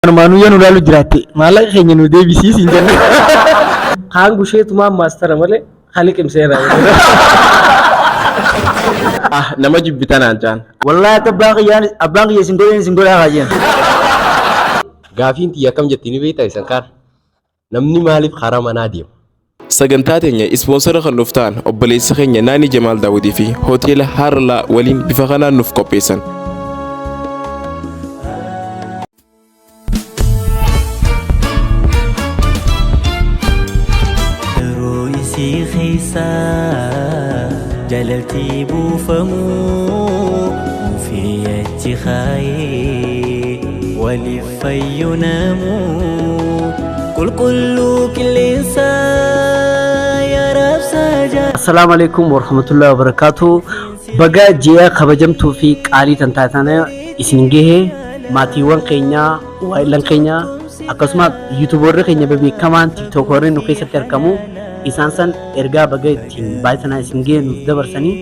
Anumaanuu yoo nu laalu jiraatte maallaqa keenya nu deebisii siin jenna. Kaan gusheetumaan maastara malee kan liqimseera. Ah nama jibbitanaan jaan. Wallaahi akka abbaan kiyyaan abbaan kiyya isin godheen isin godhaa haa jeen. Gaafiin tiyya akkam jetti ni beektaa isan kaan? Namni maaliif karaa manaa deema? Sagantaa teenya ispoonsara kan nuuf ta'an obboleessa keenya Naanii Jamaal Daawudii fi Hoteela Haarlaa waliin bifa kanaan nuuf qopheessan. Yeroo isii keessa jaalalti buufamu ofii achi kaayee waliif fayyu namu qulqulluu qilleensa yaa raabsa jaalala. Assalaamu alaikum warahmatullahi wabarakatuh. Baga ji'a kabajamtuu fi qaalii tan taatan isin gahe maatiiwwan keenya, waa'illan keenya akkasuma yuutuuboorri keenya bebeekamaan tiktookoorri nu keessatti argamu isaan san ergaa baga ittiin baay'ee tanaa isin gahe nuuf dabarsanii.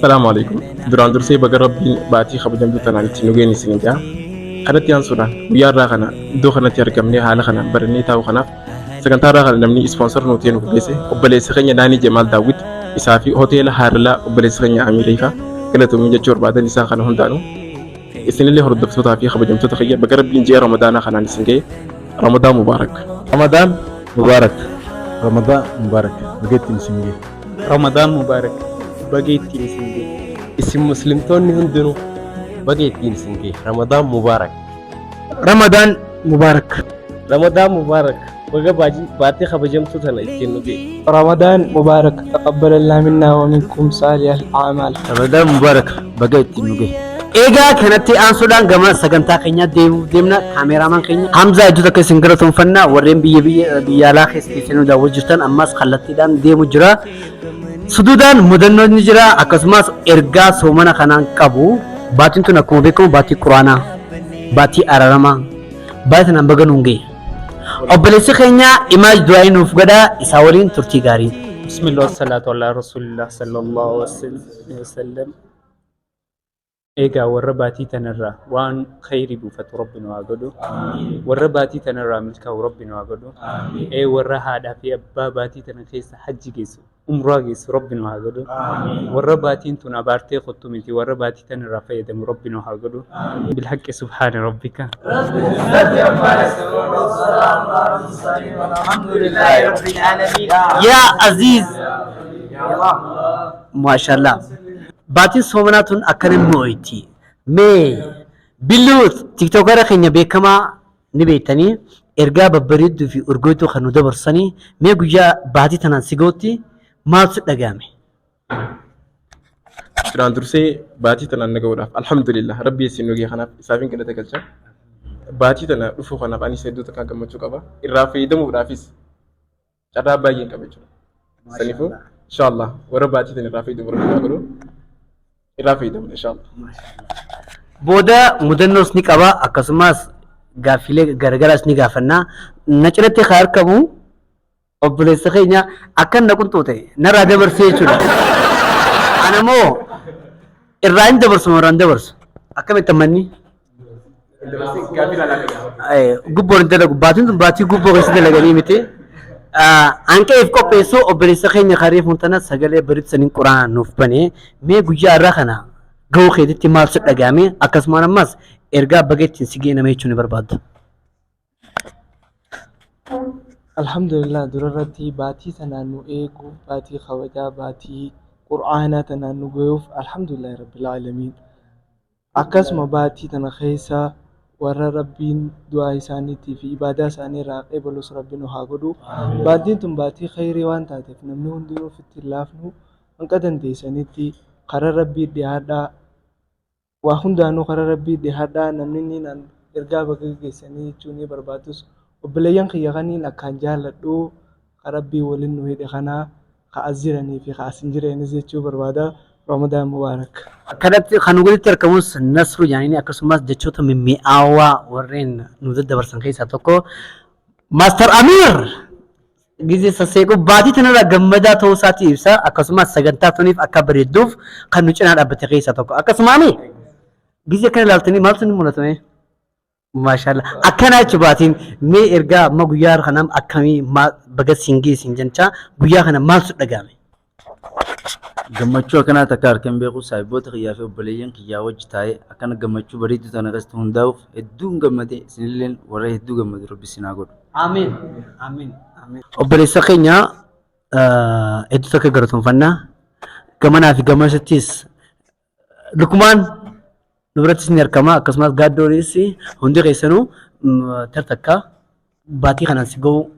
Salaamu alaikum. Duraan dursee baga Rabbiin baatii kabajamtuu tanaan ittiin nu geenye isin jaa. Kanatti aansuudhaan guyyaa irraa kana iddoo kanatti argamnee haala kanaan barannee taa'u kanaaf sagantaa irraa kana namni ispoonsar nuti nu qopheesse obboleessa keenya Daanii Jemaal Daawwit isaa fi hoteela Haarlaa obboleessa keenya Amiir Ifa galatoomii jechuu barbaadan isaan kana hundaanuu isinillee hordoftootaa fi kabajamtoota kiyya baga Rabbiin ji'a Ramadaanaa kanaan isin ga'e Ramadaan Mubaarak. Ramadaan Mubaarak. Ramadaan Mubaarak. Baga ittiin isin ga'e. Ramadaan Mubaarak. Baga ittiin isin ga'e. Isin muslimtoonni hundinuu baga ittiin isin ga'e. Ramadaan Mubaarak. Ramadaan Mubaarak. Ramadaan Mubaarak. Baga baatii kabajamtuu tana ittiin nu ga'e. Ramadaan Mubaarak. Taqabbalallahu minnaa wa minkum saalihal a'maal. Ramadaan Mubaarak. Baga ittiin nu gahe. Egaa kanatti aansuudhaan gama sagantaa keenyaa deemuuf deemna. Kaameeraamaan keenya Hamzaa hedduu takka isin galatoomfanna. Warreen biyya biyya biyya alaa keessa teessanii nu daawwachaa jirtan ammas kallattiidhaan deemu jira. Suduudaan mudannoon ni jira akkasumas ergaa soomana kanaan qabu. Baatiin tun akkuma beekamu baatii quraanaa, baatii araaramaa, baatii tanaan baga nuun gahe. Obboleessi keenya Imaaj du'aa'ii nuuf godha isaa waliin turtii gaarii. Bismillah wasalaatu ala rasulillah sallallahu alaihi wasallam. Egaa warra baatii tanarraa waan khayrii buufatu Rabbi nu haa godhu. Warra baatii tanarraa milkaa'u Rabbi nu haa godhu. Ee warra haadhaa fi abbaa baatii tana keessa hajji geessu, umraa geessu Rabbi nu haa godhu. Warra baatiin tun abaartee kottu miti warra baatii tanarraa fayyadamu Rabbi nu haa godhu. Bilhaqqi subhaana rabbika. Yaa Aziz. Maashaallah. Baatiin soomanaa tun akkana mi'ooyti. Mee Billuu tiktokara keenya beekamaa ni beektanii ergaa babbareedduu fi urgooytuu kan nu dabarsanii mee guyyaa baatii tanaan si ga'utti maaltu si dhaga'ame? Duraan dursee baatii tanaan na ga'uudhaaf alhamdulillah rabbii isin nu ga'e kanaaf isaafin galata galcha. Baatii tana dhufuu kanaaf anis hedduu takkaan gammachuu qaba. Irraa fayyadamuudhaafis carraa baay'een qaba jechuudha. Saniifuu inshaallah warra baatii tana irraa fayyadamu rabbi haa godhu irraa fayyadamna inshaallah. Booda mudannoos ni qaba akkasumas gaaffiilee garagaraas ni gaafanna. Na cinatti kan argamu obboleessa keenya akka na qunxuute narraa dabarsee jechuudha. Ana moo irraa hin dabarsu moo irraa hin dabarsu? Akkamitti ammanni? Gubboon hin dalagu. Baatiin tun baatii gubboo keessa dalaganii miti. Hanqeef qopheessu obboleessa keenya karee fuuntana sagalee bareedu saniin quraana nuuf bane. Mee guyyaa irraa kana gahuu keetitti maal si dhaga'ame? Akkasumaan ammas ergaa baga ittiin si ga'e nama jechuu ni barbaadda. Alhamdulillah durarratti baatii tanaan nu eegu baatii kabajaa baatii qur'aanaa tanaan nu gayuuf alhamdulillah rabbil aalamiin. Akkasuma baatii tana keessa warra Rabbiin du'aa isaaniitii fi ibaadaa isaanii irraa qeebalus Rabbi nu haa godhu. Baatiin tun baatii kheyrii waan taateef namni hundinuu ofitti hin laafnu. Hanqa dandeessanitti karaa Rabbii dhiyaadhaa. Waa hundaanuu karaa Rabbii dhiyaadhaa. Namni niin an ergaa baga geessanii jechuu ni barbaadus obboleeyyan kiyya kaniin akkaan jaaladhu ka Rabbiin waliin nu hidhe kana ka as jiranii fi ka as hin jireenis jechuu barbaada. Ramadaan Mubaarak. Kanatti kan nu gaditti argamus Nasruu jedhanii akkasumas jechoota mimmi'aawaa warreen nu daddabarsan keessaa tokko Maastar Amiir gizee sasseequu baatii tanarraa gammadaa ta'uu isaatii ibsa akkasumas sagantaa tuniif akka bareedduuf kan nu cinaa dhaabbate keessaa tokko akkasumaani gizee kana ilaaltanii maaltu ni mul'ata mee? Maashaallah. Akkana jechuun baatiin mee ergaa amma guyyaa kana akkamii baga siin geessin jechaa guyyaa kana maaltu dhaga'ame? Gammachuu akkanaa takka harka hin beeku saahiboota kiyyaa fi obboleeyyan kiyyaa wajji taa'ee akkana gammachuu bareedduu tana keessatti hundaa'uuf hedduun gammade isinilleen warra hedduu gammadu rabbi isin haa godhu. Amiin. Amiin. Amiin. Obboleessa keenya hedduu takka galatoomfannaa. Gamanaa fi gamasittis Lukmaan nu birattis ni argama akkasumas gaaddoonis hundi keessanuu tartakka baatii kanaan si ga'u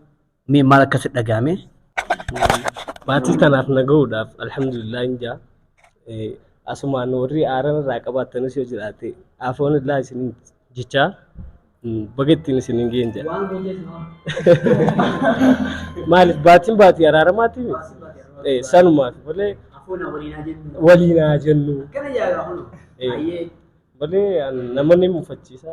mee maal akka si dhaga'ame? Baatii tanaaf na ga'uudhaaf alhamdulillah hin jaa. Asumaan warri aaran irraa qabaattanis yoo jiraate afoon illaa isin jechaa baga ittiin isin hin geenye jedha. Maaliif baatiin baatii araaramaatii sanumaaf malee waliin haa jennu. Malee nama ni mufachiisa.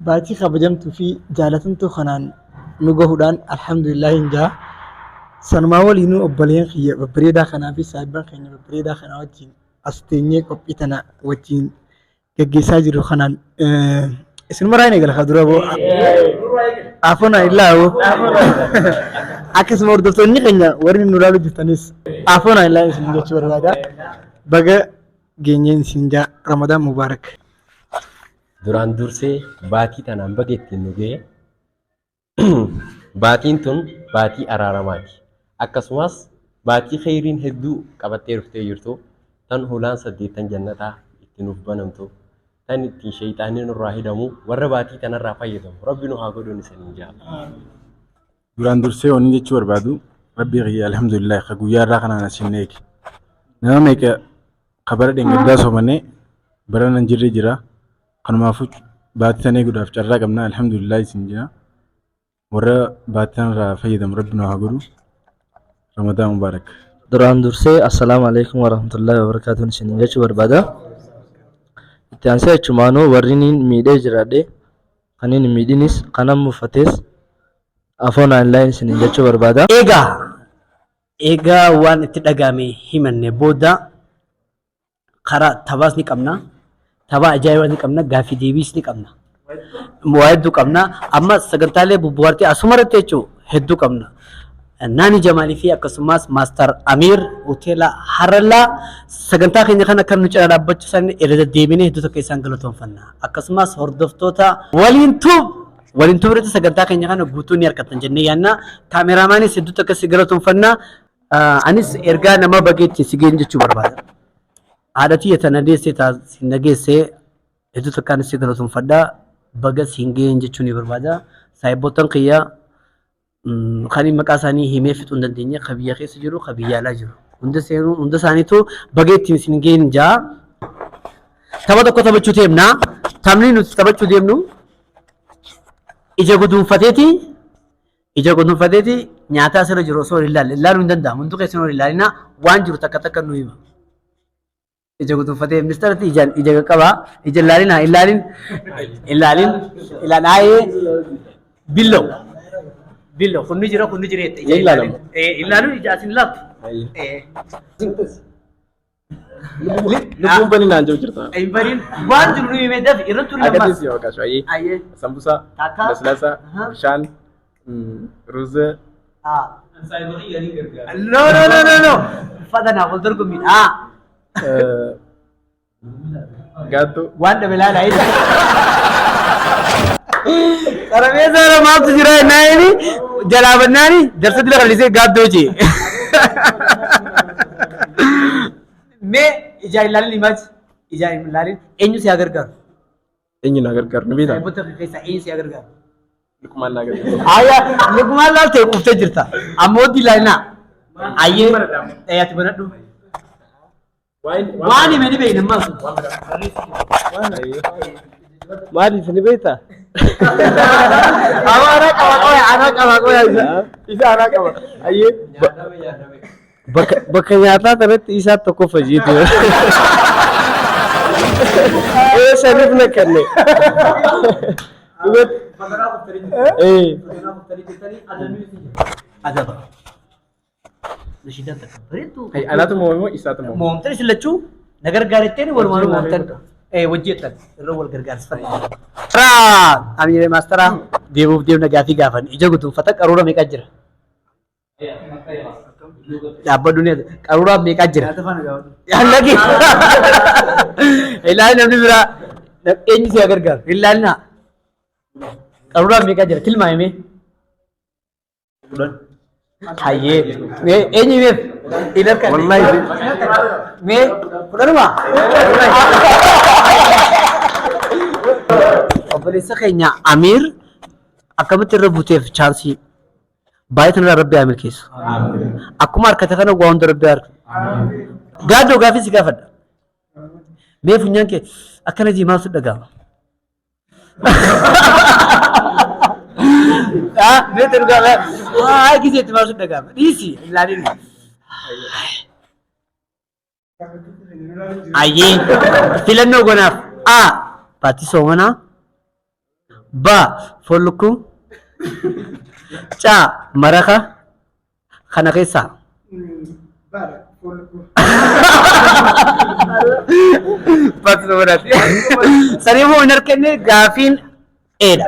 Baatii kabajamtuu fi jaalatamtuu kanaan nu gahuudhaan alhamdulillah hin jaa. Sanumaa waliinuu obboleeyyan kiyya babbareedaa kanaa fi saahibban keenya babbareedaa kanaa wajjin as teenyee qophii tana wajjin gaggeessaa jirru kanaan isinuma irraa hin eegala ka dura boo afona illaa boo akkasuma hordoftoonni keenya warri nu ilaaluu jirtanis afona illaa isin jechuu barbaada baga geenyeen isin jaa ramadaan mubaarak. Duraan dursee baatii tanaan baga ittiin nu ga'e. Baatiin tun baatii araaramaati. Akkasumas baatii kheyriin hedduu qabattee dhuftee jirtu, tan hulaan saddeettan jannataa itti nuuf banamtu, tan ittiin sheyxaanni nurraa hidhamu, warra baatii tanarraa fayyadamu Rabbi nu haa godhuun isiniin ja'a. Duraan dursee wanni jechuu barbaadu rabbii kiyya alhamdulillah ka guyyaa irraa kanaan asiin na eege. Nama meeqa ka bara dheengaddaa soomanee bara nan jirre jira. Kanumaafuu baatii tana eeguudhaaf carraa qabna alhamdulillah isin jira. Warra baatii tanarraa fayyadamu rabbi nu haa godhu. Ramadaan mubaarak. Duraan dursee assalaamu alaikum warahmatullahi wabarakaatuun isiniin jechuu barbaada. Itti aansee achumaanuu warri niin miidhee jiraadhe kan hin miidhinis kanan muffates afoon online isiniin jechuu barbaada. Egaa egaa waan itti dhaga'ame himanne booda karaa taphaas ni qabna. Tapha ajaa'ibaas ni qabna. Gaaffii deebiis ni qabna. Waa hedduu qabna. Amma sagantaalee bubbu'aartii asuma irratti jechuun hedduu qabna. Naani Jamaalii fi akkasumas Maastar Amiir Hoteela Harallaa sagantaa keenya kana kan nu cina dhaabbachuu isaanii irra deddeebinee hedduu tokko isaan galatoomfanna. Akkasumas hordoftoota waliin tuub waliin tuub irratti sagantaa keenya kana guutuu ni argattan jennee yaadna. Kaameraamaanis hedduu tokko si galatoomfanna. Anis ergaa nama bageetti si geen jechuu barbaada. Haadha tiyya tana deessee si nageessee hedduu takkaan si galatoomfadha. Baga siin ga'een jechuu ni barbaada. Saahibboottan kiyya kan maqaa isaanii himee fixuu hin dandeenye ka biyya keessa jiru ka biyya alaa jiru. Hunda seenuu hunda isaaniitu baga ittiin isin ga'een jaa. Tapha tokko taphachuu deemna. Taphni nuti taphachuu deemnu ija guduunfateeti Ija guduunfateeti nyaata asirra jiru osoo hin ilaalle ilaaluu hin danda'amu. Hunduu keessan hin ilaalina waan jiru takka takka nu hima. Ija guduunfatee ministeeratti ijaan ija qaqqabaa ija ilaalina ilaalin ilaalin ilaalaa billoo billoo kun ni jira kun ni jira jette ija Ni ilaalama. ilaalin ilaaluun ija asin laattu. Lubbuun bani naan jiru jirta. Hin bariin waan jiru nu himee dafi irratti turi Akkasiin ammas. si maqaa shayii. Ayyee. Sambusaa, Takka. laslaasaa, bishaan, ruuza. Ah. No no no no no. Uffata naaf wal dorgommiin. Ah. Gaattoo. Waan dhabe laala isa. Xarabeessaa irra maaltu jira jennaani jalaa bannaani jarsa dila kallisee gaaddoo jee. Mee ijaan ilaalin himaati. Ijaan ilaalin eenyu si haa gargaaru? Eenyu na gargaaru ni beektaa? Saayibota kee keessaa eenyu si haa gargaaru? Luqmaan na gargaaru. Ayya Luqmaan laaltee quuftee jirta. Amma hojii ilaalinaa. Ayyee ati banadhu. Waan hime ni beekna ammas. Maaliif ni beektaa? Amma anaa qaba qoya anaa qaba qoya isa. Isa anaa qaba. Ayyee. Bakka bakka nyaataa kanatti isaa tokko fajiitu. Ee saniif na kenne. Dhugatti. Ee. Adaba. Nashiidaan takka bareedduu. Anaatu mo'ame moo isaatu mo'ame? Moomtan isin lachuu na gargaaretteen walumaan moomtan. Wajji jettan irra wal gargaarsifadha. Karaa Amiiree Maastaraa deemuuf deemna gaafii gaafan ija guduunfata qaruura meeqa jira? Dhaabbadhu ni qaruuraa meeqa jira? Lagi. Ilaali namni biraa eenyu si gargaaru? Ilaalina. Qaruuraa meeqa jira? Tilmaamee. Hayyee. Mee eenyu himeef? Hin harkanne. Wallahi. Mee kudhanuma? Obboleessa keenya Amiir akkamitti irra buteef chaansii baay'ee tanarraa rabbi haa milkeessu. Akkuma harkate kana waa hunda rabbi haa harkatu. Gaaddoo gaaffii si gaafadha. Mee funyaan kee akkana jii maaltu dhaga'ama? Ah, mee dhugaa haa gizeetti maaltu dhaga'ama? Dhiisi ilaalin. Ayyee filannoo gonaaf A. Baatii soomanaa B. Foon lukkuu C. Maraqa kana keessaa Baatii soomanaati. Saniifuu hin arganne gaafiin Eedha.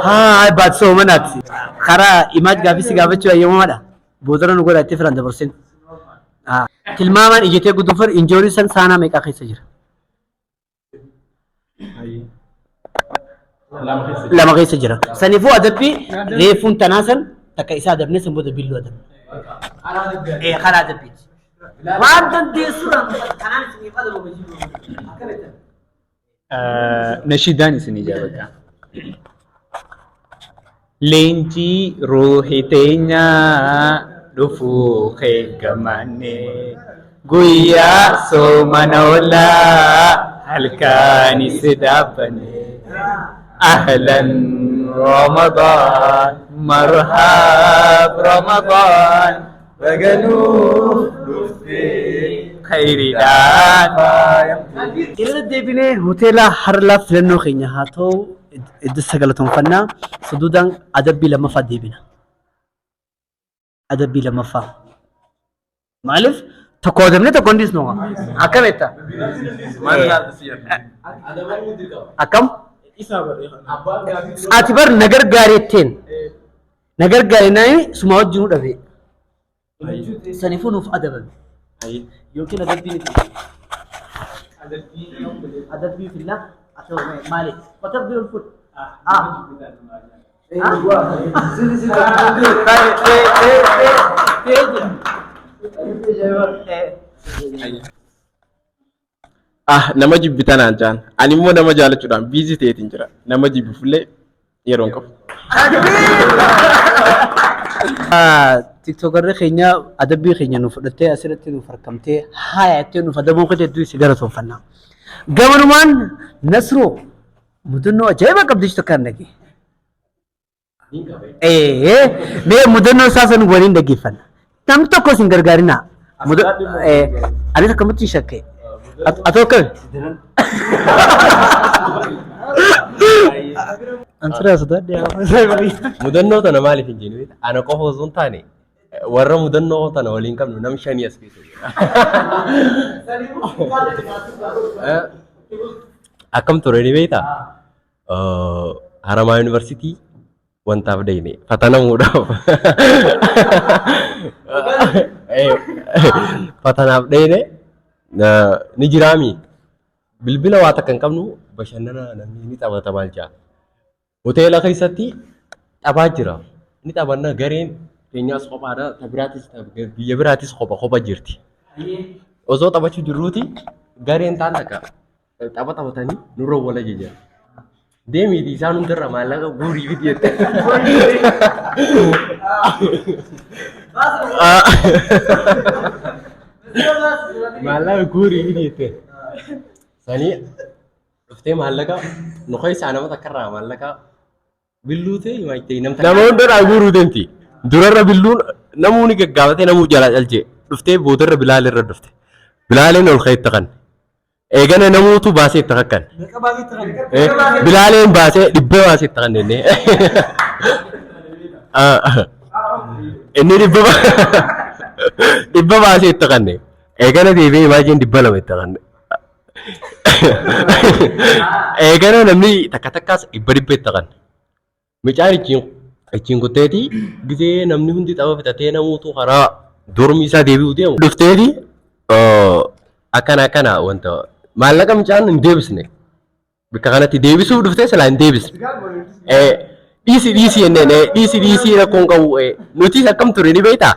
Haa baatii soomanaati. Karaa imaaj gaafii si gaafachuu hayyamamaadha. Boodara nu godha itti firan dabarsin. Tilmaamaan ijjatee guduunfar injoorii san saanaa meeqaa keessa jira? Lama keessa jira. Saniifuu adabbii reefuun tanaa san takka isaa adabnee san booda billuu adabne. Ee karaa adabbiiti. Waan dandeessurraa kanaan isiniif adabamu jiru. Akkamitti? Nashiidaan isinii jaalladha. Leenjii ruuhi teenyaa dhufuu kee gamanne guyyaa soomana oolaa halkaanis dhaabbanne ahlan ramadaan marhaab ramadaan Baga nuuf dhuftee khayriidhaan faayamtee. Irra deebinee hoteela Harlaa filannoo keenya haa ta'u iddisa galatoonfannaa suduudaan adabbii lammaffaa deebina. Adabbii lammaffaa. Maaliif tokko adabne tokko hin dhiisnu. Akkam jetta? Akkam? Ati bar na gargaareetteen. Na gargaare naani suma wajjinuu dhabe. Saniifuu nuuf adabame. Yookiin adabbii ni filla. Adabbii filla. Atoo maali? Adabbii ol fuudhi. Ah. Ah nama jibbi tanaan jaan. Ani immoo nama jaalachuudhaan biizii ta'eetiin jira. Nama jibbifullee yeroo hin qabu. Tiktookarri keenya adabbii keenya nu fudhattee asirratti nuuf argamtee haaya jettee nuuf adabuu keetti hedduu si galatoonfanna. Gamanumaan Nasroo mudannoo ajaa'iba qabdi jechuudha kan dhagee. Ee mee mudannoo isaa san waliin dhaggeeffanna. Namni tokko isin gargaarinaa. Anis akkamitti shakke. Atoo akkami? An sirraa sodaadhe. Mudannoo tana maaliif hin jenne ana qofa osoo hin taane warra mudannoo tana waliin qabnu nam shanii as keessa jira. Akkam ture ni beektaa? Haramaa Yuunivarsiitii wantaaf deeyne fatanamuudhaaf. Fatanaaf deeyne ni jiraami. Bilbila waa takka hin qabnu bashannana namni ni taphata maal jaa. Hoteela keessatti taphaa jira. Ni taphanna gareen keenyaas kophaadha ta biraatis biyya biraatis kopha kopha jirti. Osoo taphachuu jirruuti gareen taan takka tapha taphatanii nurra wal ajajan. Deemiiti isaan hundarra maallaqa guurii fidi jette. Maallaqa guurii fidi jette. Sanii dhuftee maallaqa nu keessaa nama takkarraa maallaqa Billuu ta'e maayitee namta. Nama hundarraa guuruu deemti. Durarra billuun namuu ni gaggaafatee namuu jalaa calchee dhuftee boodarra bilaal irra dhufte. Bilaaleen ol ka'e itti kan. Eegana namuutu baasee itti kakkan. Bilaaleen baasee dhibba baasee itti kan jennee. Inni dhibba baasee itti kanne. Eegana deebi'ee imaajeen 200 itti kanne. Eegana namni takka takkaas dhibba dhibba itti qanna. Mucaan ittiin kutteeti gizee namni hundi tapha fixatee namuutu karaa dormii isaa deebi'uu deemu. Dhufteeti akkana akkana wanta maallaqa mucaan hin deebisne. Bakka kanatti deebisuuf dhuftee silaa hin deebisne. Dhiisi dhiisi jenneen dhiisi dhiisi rakkoon qabu nutis akkam ture ni beektaa?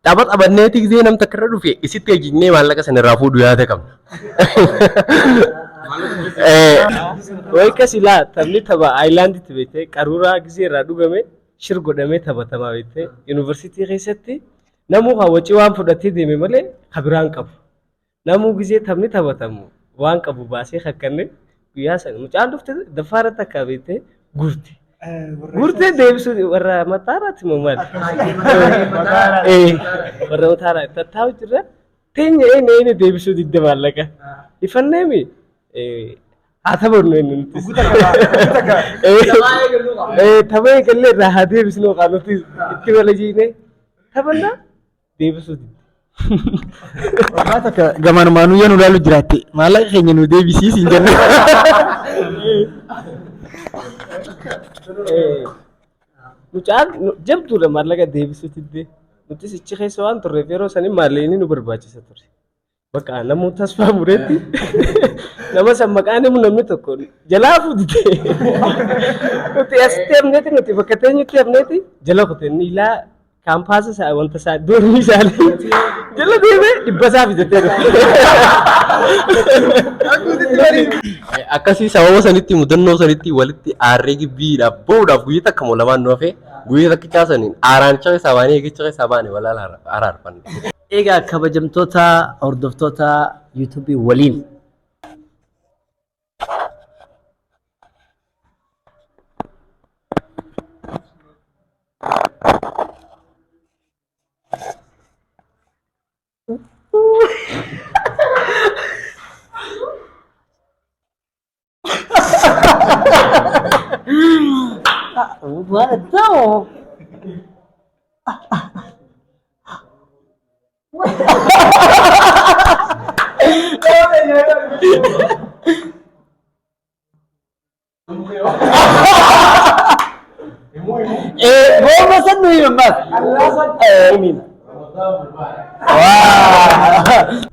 Tapha taphanneeti gizee nam takka irra dhufe isitti ejjinnee maallaqa sana irraa fuudhu yaada qabna. Wayika silaa taphni tapha aayilaanditti beektee qaruuraa gizee irraa dhugame shir godhamee taphatamaa beektee yuunivarsiitii keessatti namuu kan wacii waan fudhatee deeme malee kan biraan qabu. Namuu gizee taphni taphatamu waan qabu baasee kakkanne guyyaa sana mucaan dhufte daffaara takka beektee guurte. Guurtee deebisuu warra mataaraati moo maali? Warra mataaraati tattaa'u jirra. Teenya eenyu eenyu deebisuu didde maallaqa. Ifanneemi haa taphannu inni nutis. Tapha eegallee irraa haa deebisnu haa nuti itti wal jiine taphannaa deebisuu didde. Waggaa takka gamanumaanuu yoo nu ilaalu jiraatte maallaqa keenya nu deebisii siin jenna. Mucaan jabduudha maallaqa deebisuu diddee. Nutis ichi keessa waan turreef yeroo sanii maallaqni nu barbaachisa ture. Bakka namuu tasfaa mureetti nama san maqaan himu namni tokko jalaa fuudhite. Nuti asitti hafneeti nuti bakka teenyutti hafneeti jala kute inni ilaa kaampaasa isaa wanta isaa doormii isaanii jala deemee dhibba isaa fidatee dhufe. Akkasii sababa sanitti mudannoo sanitti walitti aarree gibbiidhaaf bahuudhaaf guyyaa takka moo lamaan nu hafe guyyaa takkichaa saniin aaraanicha keessaa baanee eegicha keessaa baane wal araarfanne. Egaa kabajamtoota hordoftoota YouTube waliin Waan addaa moo? Goma san nuyi ammas.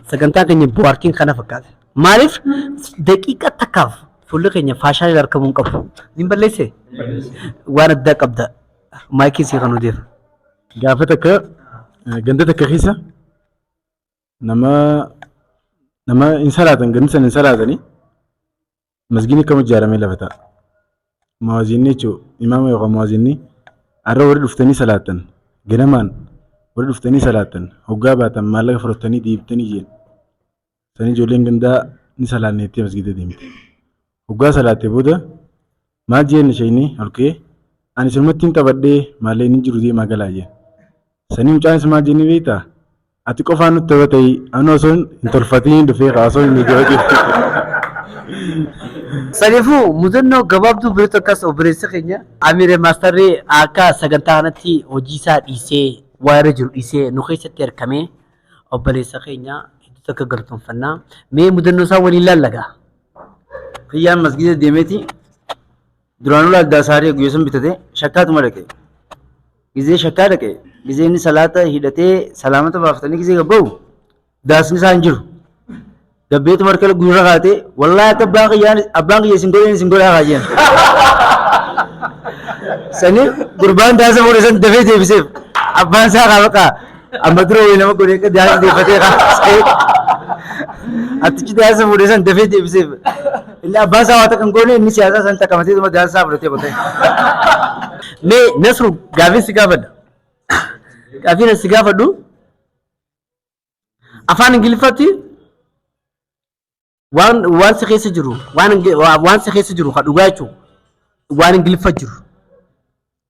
Sagantaan keenya bohaartiin kana fakkaata. Maaliif daqiiqa takkaaf fuulli keenya faashaan argamuu hin qabu. Ni balleesse? Waan addaa qabda. Maayikiin sii kan odeef. Gaafa takka ganda takka keessa nama nama hin salaatan gandi sana hin salaatanii masgiin akkam ijaaramee lafa ta'a. Muwaazinni jechuun imaama yookaan muwaazinni har'a warri dhuftanii salaattan ganamaan warri dhuftanii salaattan hoggaa baatan maallaqa fudhattanii deebitanii jeen. Sanii ijoolleen gandaa ni salaanne jettee masgiida deemte. Hoggaa salaatte booda maal jeen isheenii ol ka'ee ani isinumatti hin taphadhee maallaqni hin jiru deemaa galaa jeen. Sanii mucaanis maal jennee beektaa? Ati qofaan nutti tapha ta'ii ani osoo hin tolfatiin dhufee kaa osoo hin mijaa'atiin. Saniifuu mudannoo gabaabduu biratti akkas obboleessa keenya Amiire Maastarri akka sagantaa kanatti hojii isaa dhiisee waa irra jiru dhiisee nu keessatti argamee obboleessa keenya hedduu takka galatoomfannaa. Mee mudannoo isaa waliin laallagaa. Kiyyaan masgiida deemeeti duraanuu laaddaa saaree guyyaa sun bitate shakkaatuma dhaqe. Gizee shakkaa dhaqe gizee inni salaata hidhatee salaamata baafatanii gizee gabbaa'u daasni isaa hin jiru. Gabbeetuma harka gurra kaatee wallaahi akka abbaan kiyyaan abbaan kiyya isin godheen isin godhaa kaa jeen. Sanii gurbaan daasa fuudhe san dafee deebiseef abbaan isaa kaa bakka amma dura wayii nama godhee akka daasa deeffatee kaa attichi daasa fuudhe san dafee deebiseef. Inni abbaan isaa waa takka hin goone inni siyaasaa san takkamatee daasa isaa fudhatee qotee. Mee Nasru gaafiin si gaafadha. Gaafiin si gaafadhu afaan Ingiliffatti waan waan si keessa jiru waan waan si keessa jiru ka dhugaa jechuun waan Ingiliffa jiru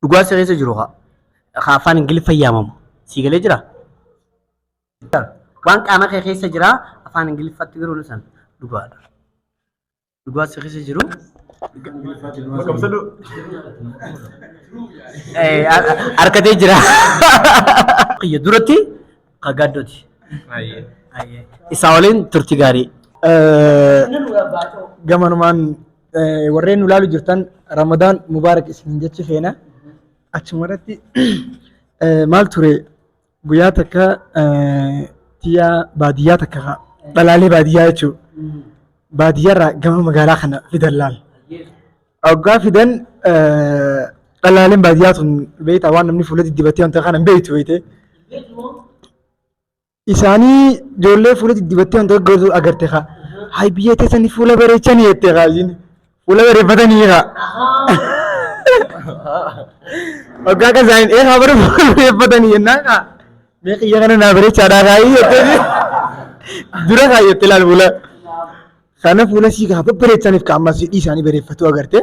dhugaa si keessa jiru ka afaan Ingiliffa yaamamu sii galee jira. Waan qaama kee keessa jira afaan Ingiliffatti garuu san dhugaadha. Dhugaa si keessa jiru. Harkatee jira. Kiyya duratti ka gaaddooti. Isaa waliin turtii gaarii. Gamanumaan warreen nu ilaalu jirtan Ramadaan Mubaarak isiniin jechi feena. Achuma irratti maal ture guyyaa takka tiyyaa baadiyyaa takka dhalaalee baadiyyaa jechuudha. Baadiyyaarraa gama magaalaa kana fidan laal. Hoggaa fidan dhalaaleen baadiyyaa tun beektaa waan namni fuula diddibatee wanta kana hin beektu beekte. Isaanii ijoollee fuula diddibattee wanta gootu agarte kaa. Hay biyya teessanii fuula bareechanii jette kaa isiin. Fuula bareeffatanii kaa. Hoggaa akka isaaniin ee kaa bara fuula bareeffatanii jennaan kaa. Mee qiyya kana naa bareechaadhaa kaayii jettee dura kaa jette laal fuula. Kana fuula sii kaa babbareechaniif kaa ammas hidhii isaanii bareeffatu agarte.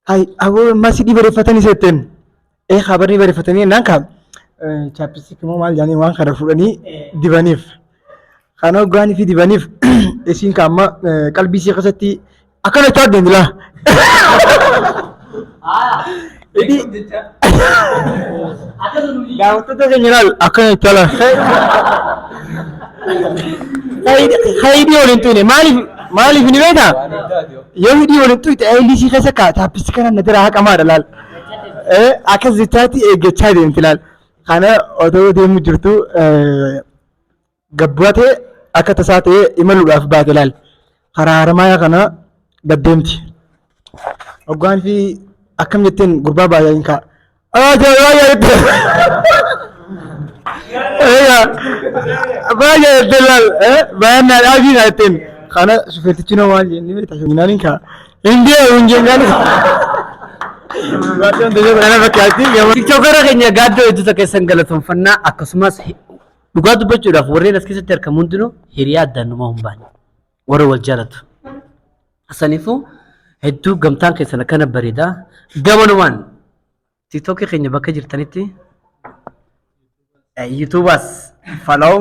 Hay aboo ammas hidhii bareeffatanii jetteen. Ee kaa barni bareeffatanii jennaan kaa chapstick immoo maal jedhanii waan kana fuudhanii dibaniif. Kana hoggaanii fi dibaniif isiin kaa amma qalbii isii keessatti akkana jechaa deemti laa. Hidhii daawwattoota keenya laal akkana jechaa laa. Hidhii waliin tuyne maaliif maaliif ni beektaa? Yoo hidhii waliin tuyte ayilii isii keessa kaa chapstick kana na jira haqamaadha laal. Akkas jechaatti eeggachaa deemti laal. Kana otoo deemu jirtu gabbatee akka tasaa ta'ee imaluudhaaf baate laal. Karaa haramayaa kana gad deemti. Hoggaan fi akkam jetteen gurbaa baay'een kaa. Baay'ee jette. Baay'ee jette laal. Baay'een naa dhaabii naa jetteen. Kana shufeertichi noo maal jennee beektaa shufeertiin kaa. Hin deemu hin jennaan. Kana fakkaatti. Tiktokara keenya gaaddoo hedduu takka isin galatoomfannaa akkasumas dhugaa dubbachuudhaaf warreen as keessatti argamu hundinuu hiriyaa addaan numaa hin baane warra wal jaalatu. Saniifuu hedduu gamtaan keessan akkana bareeda. Gamanumaan tiktokii keenya bakka jirtanitti yuutuubaas follow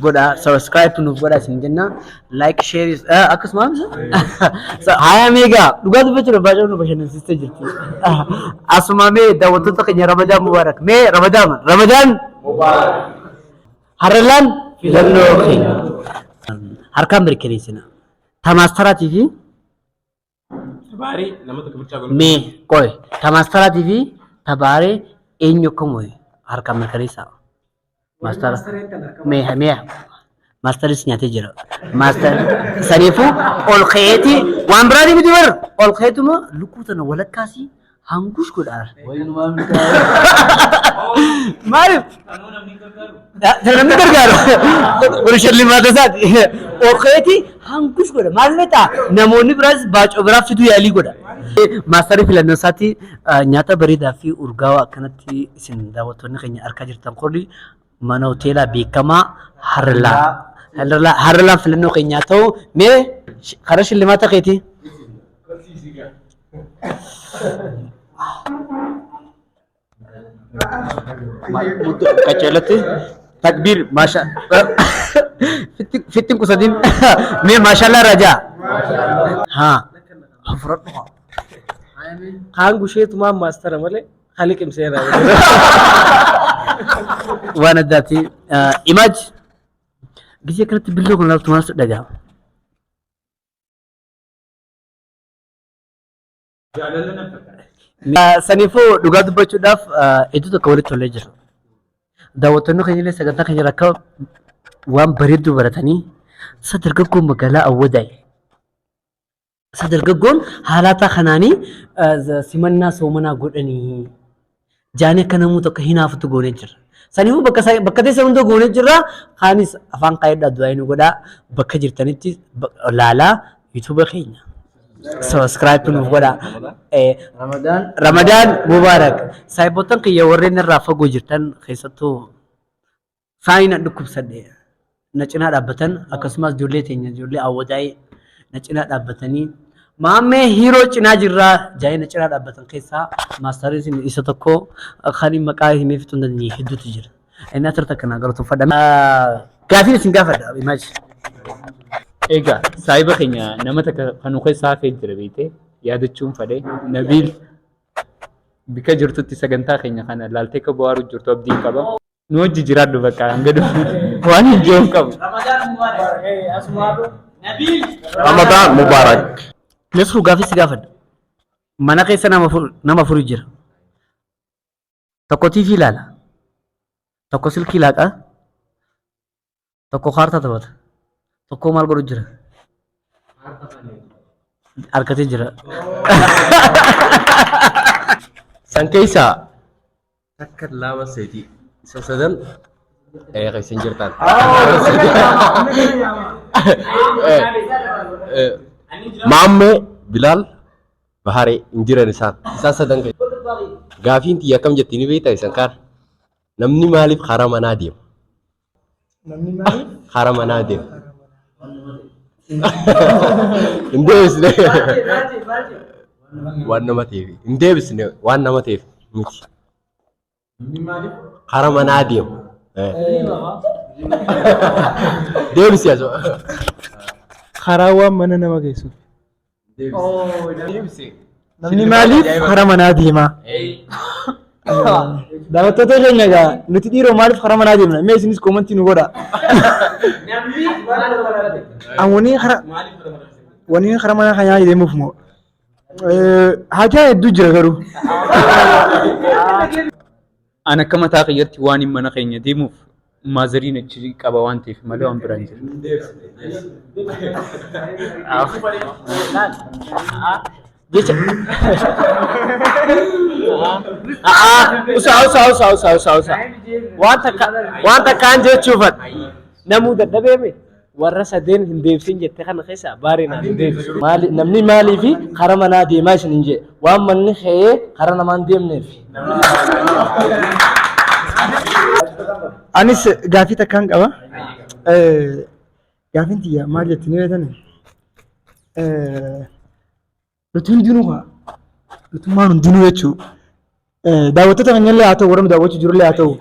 godha subscribe nuuf godha isin jenna like share akkasuma haya meegaa dhugaa dubbachuudhaaf baay'ee nu bashannansiistee jirti. Asuma mee daawwattoota keenya Ramadaan Mubaarak mee Ramadaan Ramadaan Harralaan filannoo keenya harkaan mirkaneessina. Tamaastaraatii fi Tabaarii nama tokko bichaa godhu. Mee qoy tamaastaraatii fi tabaaree eenyu akka mo'e harkaan mirkaneessaa. Maastara mee mee maastaris nyaatee jira. Maastar saniifuu ol ka'eeti waan biraa miti bar ol ka'eetuma lukkuu tana walakkaasii hangush godhaa. Maaliif? Namni gargaaru. Kun shillimaata isaati. Ol ka'eeti hangush godha. Maal beektaa? Namoonni biraas baacoo biraa fiduu yaalii godha. Maastarii filannoo isaatti nyaata bareedaa fi urgaawaa akkanatti isin daawwattoonni keenya argaa jirtan kun mana hoteelaa beekamaa Harlaa. Harlaan filannoo keenyaa ta'u mee karaa shillimaata keetii. Qaceelatti takbiir maasha fittin qusatin mee maashallaa rajaa haa fudhadhu haa. Kaan gusheetumaan maastara malee hali qimseera. Waan addaati. Imaaj gisee kanatti billoo kun laaltu maal dhaga'ama? Saniifuu dhugaa dubbachuudhaaf hedduu tokko walitti tolee jira. Daawwattoonni keenya illee sagantaa keenya irraa akka waan bareedduu baratanii isa dargaggoon magaalaa Awwadaay. Isa dargaggoon haalaataa kanaanii simannaa soomanaa godhanii jaanii akka namuu tokko hinaafutu goonee jira. Saniifuu bakka bakka teessan hunda goonee jirra. Kaanis afaan kaayedhaa du'aa nu godhaa bakka jirtanitti laalaa yuutuuba keenya. Subscribe nuuf godhaa. Ramadaan Ramadaan Mubaarak. Saahiboottan kiyya warreen irraa fagoo jirtan keessattuu Saani na dhukkubsadhe na cinaa dhaabbatan akkasumas ijoollee teenya ijoollee awwadaa'ee na cinaa dhaabbatanii maammee hiiroo cinaa jirraa jaa'ee na cinaa dhaabbatan keessaa maastariin isa tokko kan maqaa himee fixuu hin dandeenye hedduutu jira. Inni asirratti akkanaa galatoonfadha. Gaafiin isin gaafadha imaaji. Egaa saahiba keenya nama takka kan nu keessaa hafee jira beektee yaadachuun fadhe Nabiil bika jirtutti sagantaa keenya kana laaltee akka bohaaruu jirtu abdiin qaba. Nu wajji jiraadhu bakka hanga dhufu waan hin jiru qabu. Ramadaan Mubaarak. Ramadaan Mubaarak. Nasruu gaafii si gaafadha. Mana keessa nama afur nama afur jira. Tokko TV ilaala. Tokko silkii laaqa. Tokko kaartaa taphata. Tokko maal godhu jira? Harkatee jira. San keessaa takka lama sadii isa sadan keessa hin jirtan. Maammee Bilaal Baharee hin jiran isaan. Isaan sadan keessa. Gaafiin tiyya akkam jetti ni beektaa isan kaan? Namni maaliif karaa manaa deema? Namni maaliif? Karaa manaa deema. Hin deebisne. Waan nama ta'eef. Hin deebisne waan nama ta'eef miti. Karaa manaa deema. Deebisi asoo. Karaa waan mana nama geessuuf. Deebisi. Namni maaliif karaa manaa deema? Daawwattoota keenya egaa nuti dhiiroo maaliif karaa manaa deemna? Mee isinis koomantii nu godhaa. Wani karaa wani karaa manaa kanaa deemuuf moo? Hajaa hedduu jira garuu. An akka mataa kiyyatti waan hin mana keenya deemuuf maazariin achi qaba waan ta'eef malee waan biraan jiru. Jecha. Usa usa usa usa usa usa. Waan takka waan takkaan jechuufan. Namuu dadhabeeme warra sadeen hin deebisin jette kana keessa baaree naan hin deebisu. Maali namni maaliifi kara manaa deemaa isin hin jee waan manni ka'ee kara namaan deemneef. Anis gaafii takkaan qaba. Gaafiin tiyya maal jetti ni beektani? Nuti hundinuu kaa nutummaan hundinuu jechuu daawwattoota keenyallee haa ta'u warra nu daawwachuu jirullee haa ta'u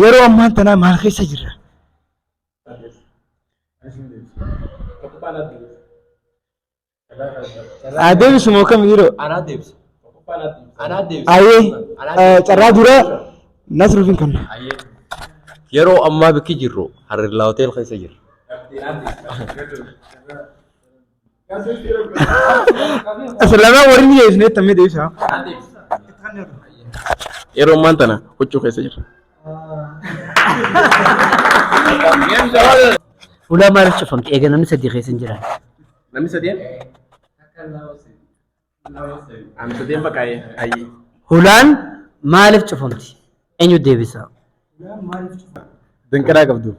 yeroo ammaan tanaa maal keessa jirra? Haa deebisu moo kam yeroo? Anaa deebisa. Anaa deebisa. Ayee carraa dura Nasruuf hin kenna. Yeroo ammaa bakki jirru Harrillaa Hotel keessa jirra. Islaamaa warri ni deebisne tamee deebisa. Yeroo ammaan tana huccuu keessa jirra. Ulaa maaliif cufamti? Eega namni sadii keessa hin jiran. Namni sadeen? Namni sadeen bakka ayyee. Hulaan maaliif cufamti? Eenyu deebisa? Danqaraa qabduuf.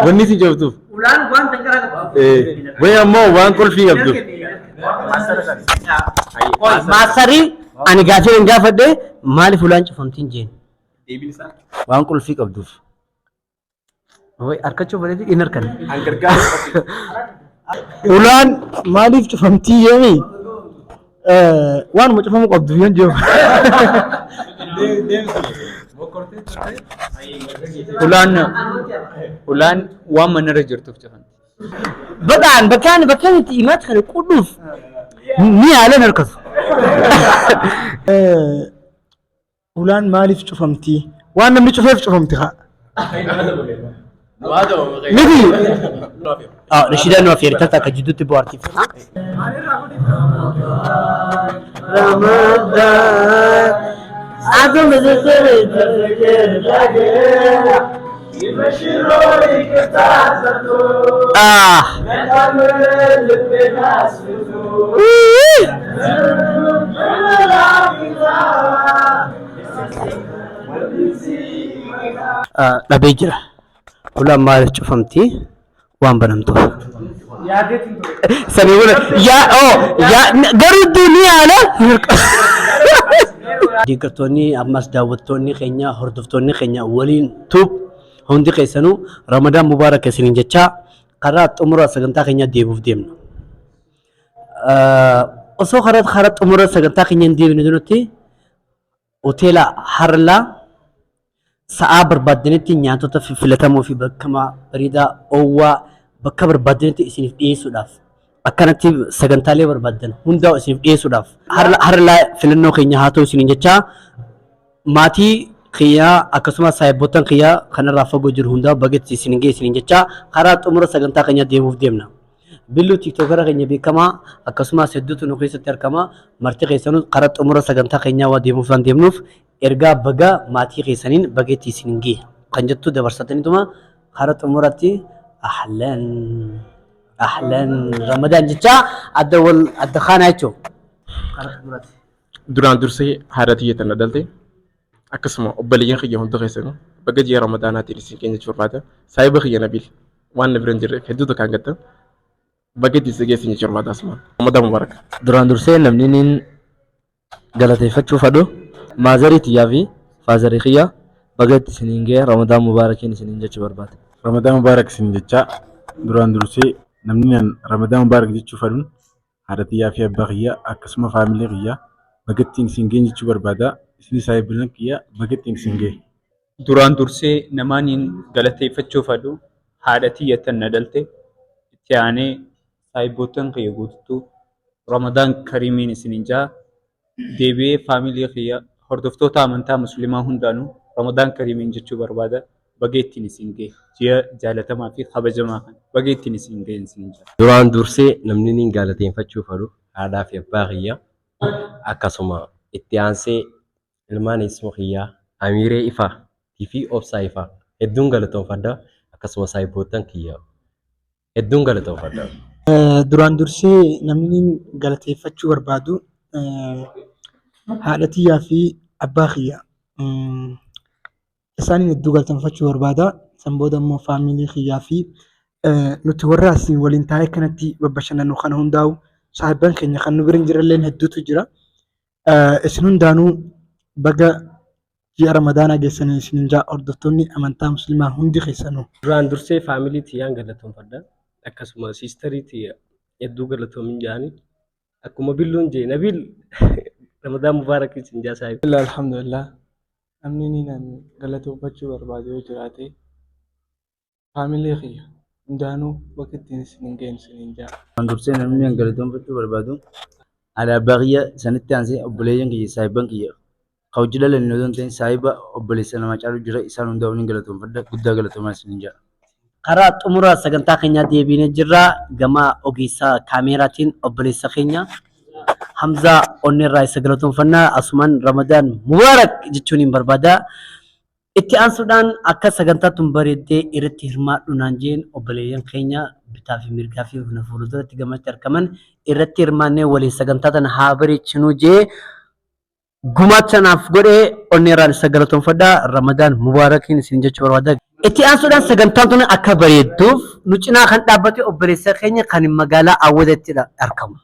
Wanni isin cuftuuf. Ulaan waan danqaraa qabduuf. Wayi ammoo waan qulfii qabduuf. Maasarii ani gaafii hin gaafadhe maaliif ulaan cufamti hin jeen? Waan qulfii qabduuf. Wayi harkachuu bareedu hin harkan. Ulaan maaliif cufamtii yeemi? Waanuma cufamuu qabdu yoon jiru. Ulaan ulaan waan manarra jirtuuf cufamti. Badhaan bakkaan bakkaan itti himaatti kana qudhuuf ni yaalan harkatu. Ulaan maaliif cufamtii? Waan namni cufeef cufamti haa. Miti. Rashiidaan nu affeertaa takka jidduutti bohaartiif. Ah. Dhabee jira. Ulaan maaliif cufamti? Waan banamtuuf. Sanii booda yaa oo yaa garuu iddoo ni yaala. Deeggartoonni ammas daawwattoonni keenya hordoftoonni keenya waliin tuub hundi keessanuu Ramadaan Mubaarak isiniin jechaa karaa xumura sagantaa keenyaa deebi'uuf deemna. Osoo karaa karaa xumura sagantaa keenya hin deebine duratti hoteela Harlaa sa'aa barbaaddanitti nyaatota filatamoo fi bakka bareedaa oowwaa bakka barbaaddanitti isiniif dhiyeessuudhaaf akkanatti sagantaalee barbaaddan hundaa isiniif dhiyeessuudhaaf Harlaa filannoo keenya haa ta'u isiniin jechaa maatii Kiyyaa akkasumas saahibboottan kiyyaa kanarraa fagoo jiru hundaa baga itti isin ga'e isiniin jecha karaa xumura sagantaa keenyaa deemuuf deemna. Billuu tiiktookara keenya beekamaa akkasumas hedduutu nu keessatti argama. Marti keessanuu karaa xumura sagantaa keenyaa waa deemuuf waan deemnuuf ergaa baga maatii keessaniin baga itti isin ga'e kan jettu dabarsataniituma karaa xumuratti ahlan ahlan ramadaan jecha adda wal adda kaanaa jechuudha. Karaa xumuraatti. Duraan dursee haadha tiyya tana dhalte akkasuma obboleeyyan kiyya hunda keessanuu baga ji'a Ramadaanaatiin isin keenya jechuu barbaada. Saahiba kiyya Nabiil waan na bira hin jirreef hedduu takkaan gadda. Baga ittiin si geessin jechuu barbaada asumaan. Ramadaan Mubaarak. Duraan dursee namni niin galateeffachuu fadhu maazarii tiyyaa fi faazarii kiyya baga itti isiniin ga'e Ramadaan Mubaarakiin isiniin jechuu barbaada. Ramadaan Mubaarak isin jechaa duraan dursee namni an Ramadaan Mubaarak jechuu fadhun haadha tiyyaa fi abbaa kiyya akkasuma faamilii kiyya baga ittiin isin ga'een jechuu barbaada. Isinis saahibileen kiyya baga ittiin isin ga'e. Duraan dursee namaaniin galateeffachuu fadhu haadha tiyya tan na dhalte itti aanee saahibboottan kiyya guututtuu Ramadaan Kariimiin isiniin ja'a. Deebi'ee faamilii kiyya hordoftoota amantaa musliimaa hundaanuu Ramadaan Kariimiin jechuu barbaada. Baga ittiin isin ga'e. Ji'a jaalatamaa fi kabajamaa kana baga ittiin isin ga'e isiniin ja'a. Duraan dursee namni niin galateeffachuu fadhu haadhaa fi abbaa kiyya akkasuma itti aansee ilmaan eessuma kiyyaa Amiiree Ifaa fi Obsaa Ifaa hedduun galatoomfadha akkasuma saahibboottan kiyya hedduun galatoomfadha. Duraan dursee namni galateeffachuu barbaadu haadha tiyyaa fi abbaa kiyya. Isaaniin hedduu galateeffachuu barbaada. San booda immoo faamilii kiyyaa fi nuti warra asii waliin taa'ee kanatti babbashannanu kana hundaa'u saahibban keenya kan nu bira hin jirrelleen hedduutu jira. Isin hundaanuu baga ji'a Ramadaanaa geessanii isiniin ja'a hordoftoonni amantaa musliimaa hundi keessanuu. Duraan dursee faamilii tiyyaan galatoomfadha. Akkasuma siistarii tiyya hedduu galatoomin jedhani. Akkuma billuun jee Nabiil Ramadaan Mubaarak isin jaa saahib. Alhamdulillah namni niin an galatoomfachuu barbaadu yoo jiraate faamilii kiyya hundaanuu bakka ittiin isin hin ga'in isiniin ja'a. Duraan dursee namni an galatoomfachuu barbaadu haadha abbaa kiyya sanitti aansee obboleeyyan kiyya saahibban kiyya ka hojii dhalanne otoo hin ta'in saahiba obboleessa namaa caalu jira isaan hundaa'uu ni galatoomfadha guddaa galatoomaa isiniin jedha. Karaa xumura sagantaa keenyaa deebinee jirra. Gama ogeessa kaameeraatiin obboleessa keenya Hamzaa Onneerraa isa galatoomfannaa asumaan Ramadaan Mubaarak jechuun hin barbaada. Itti aansuudhaan akka sagantaa tun bareeddee irratti hirmaadhu naan jeen obboleeyyan keenya bitaa fi mirgaa fi na fuulduratti gamatti argaman irratti hirmaannee waliin sagantaa tana haa bareechinuu jee gumaacha naaf godhe onneerraan isa galatoomfadha. Ramadaan Mubaarakiin isin jechuu barbaada. Itti aansuudhaan sagantaan tun akka bareedduuf nu cinaa kan dhaabbate obboleessa keenya kan magaalaa Awwadaatti argamu.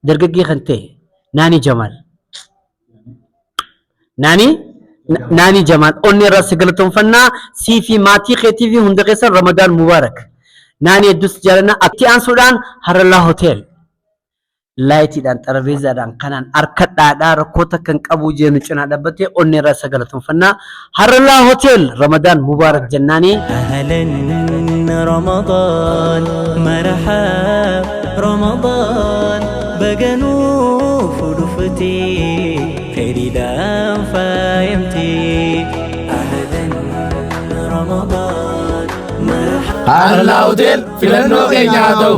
Dargaggee kan ta'e Naanii Jamaal. Naanii Naanii Jamaal onneerraa si galatoomfannaa sii fi maatii keetii fi hunda keessan Ramadaan Mubaarak. Naanii hedduus jaalannaa. Itti aansuudhaan Harallaa Hotel. Laayitiidhaan xarabeezaadhaan kanaan harka dhaadhaa rakkoo takka hin qabu jee nu cinaa dhaabbatee onnee irraa isa galatoomfannaa. Harallaa Hotel Ramadaan Mubaarak jennaanii. أهلا رمضان مرحب رمضان بقنوف ودفتي خيري دام فايمتي أهلا رمضان مرحب Harallaa Hotel filannoo keenya haa ta'u.